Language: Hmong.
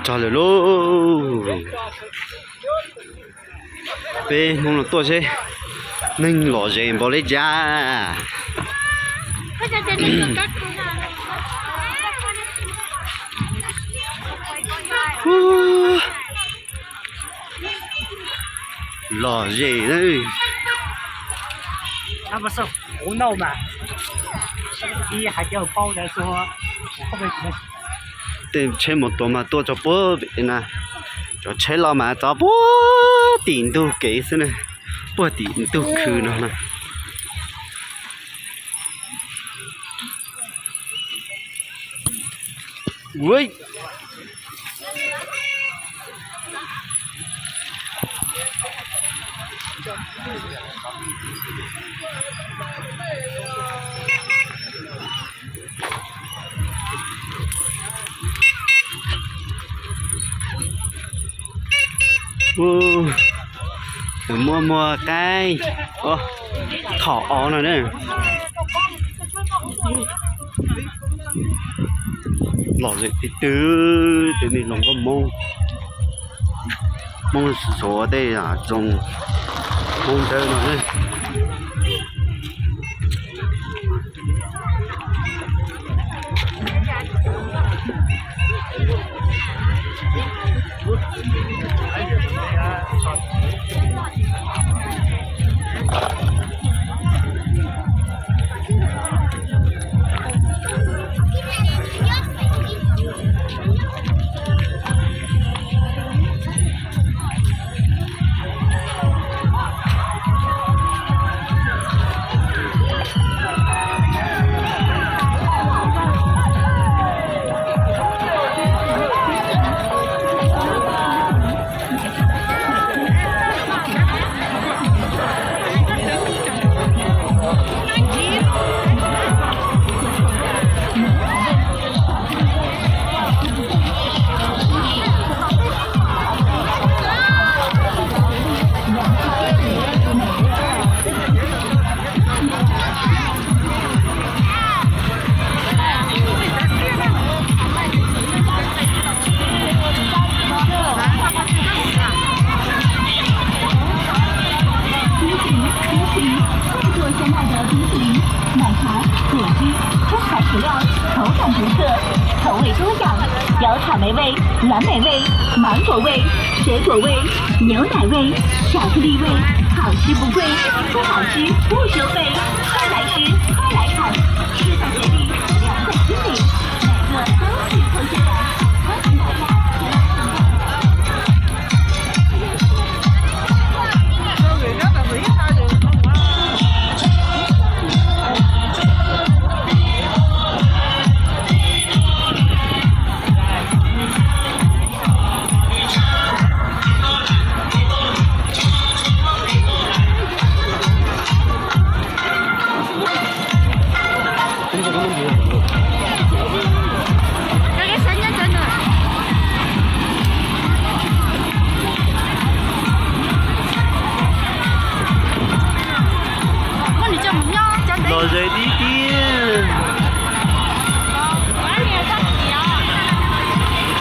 Txog lawm lauj. Peb Hmoob no tuaj seb neeg lom zem npaum li cas. Lom zem. Tej tsheb mus tuaj mas tuaj txog puag pem na, cov tsheb los mas txog puag tim ntug kev xwb na, puag tim ntug khw no na. Muaj muag qaib, thom os no na. Lom zem tiag tiag, tus me hluas nkauj Hmoob, Hmoob suav tej tsoos Hmoob ntawd no na. Kính chào, kính chào, 在座亲爱的宾宾，奶茶、果汁、中草饮料，口感独特，口味多样，有草莓味、蓝莓味、芒果味、水果味、牛奶味、巧克力味，好吃不贵，不好吃不收费，快来吃，快来看，适量限定。